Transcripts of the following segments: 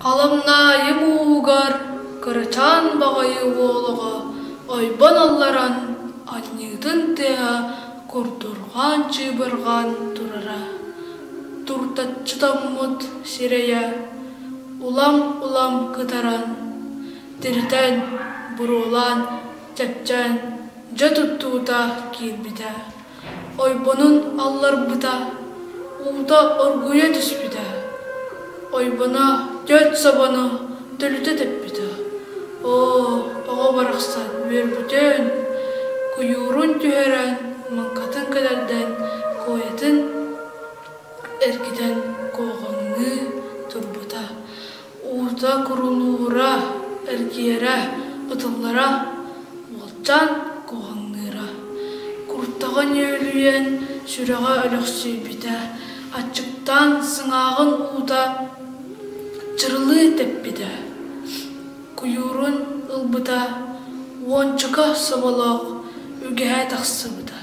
Халамнаайы мууһугар кырачаан баҕайы уол оҕо ойбон алларан, анньыытын тыаһа курдурҕаан-чыыбырҕаан турара, туртаччы тоҥмут сирэйэ улам-улам кытаран, тиритэн, буруолаан, чэпчээн, дьэ туттуута киирбитэ Ойбонун алларбыта, уута оргуйа түспүтэ, ойбоно түөрт собону төлүтэ тэппитэ. Оо, оҕо барахсан үөрбүтүн, куйуурун түһэрэн, маҥхатын кэтэрдэн, куойатын эргитэн куоҕаҥныы турбута. Уута курулуура, эргийэрэ, ытыллара, уолчаан куоһаҥныыра. Куртаҕа нүөлүйэн, сүрэҕэ өлөхсүйбүтэ, аччыктаан сыҥааҕын уута чырылыы тэппитэ. Куйуурун ылбыта, уончука соболоох үгэһэ тахсыбыта.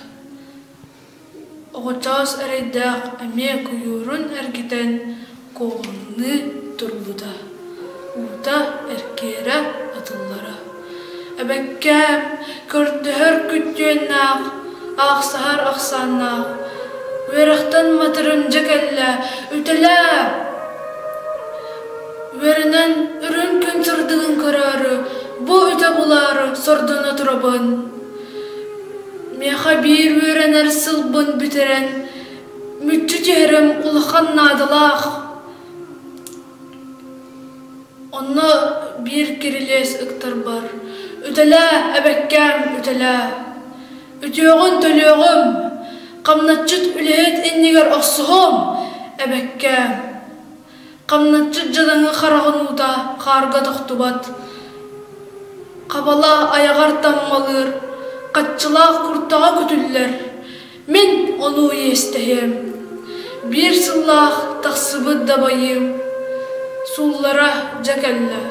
Оҕочоос эрэйдээх эмиэ куйуурун эргитэн куоҕаҥныы турбута, уута эркиэрэ атыллара. Эбэккээм, көрдөһөр күттүөннээх, аахсаһар ахсааннаах, үөрэхтэн матырым дьэ кэллэ, үтэлээ! Үөрэнэн үрүҥ күн сырдыгын көрөөрү, бу үтэ булаары сордоно турабын. Миэхэ биир үөрэнэр сылбын бүтэрэн, мүччү түһэрим улахан наадалаах. Онно биир кирилиэс ыктарбар, «Үтэлээ, эбэккээм, үтэлээ! Үтүөҕүн төлүөҕүм, хамначчыт үлэһит иннигэр охсуһуом, эбэккээм!» Хамначчыт дьадаҥы хараҕын уута хаарга тохтубат, хабала айаҕар таммалыыр, хаччылаах куртаҕа күтүллэр. Мин ону иэстэһиэм. Биир сыллаах тахсыбыт дабайыым сууллара дьэ кэллэ.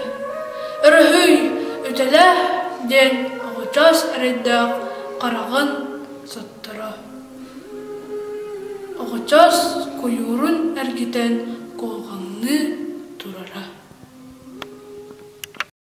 Өрөһүй, үтэлээ диэн оҕочоос эрэйдээх хараҕын сотторо. Оҕочоос куйуурун эргитэн куоҕаҥныы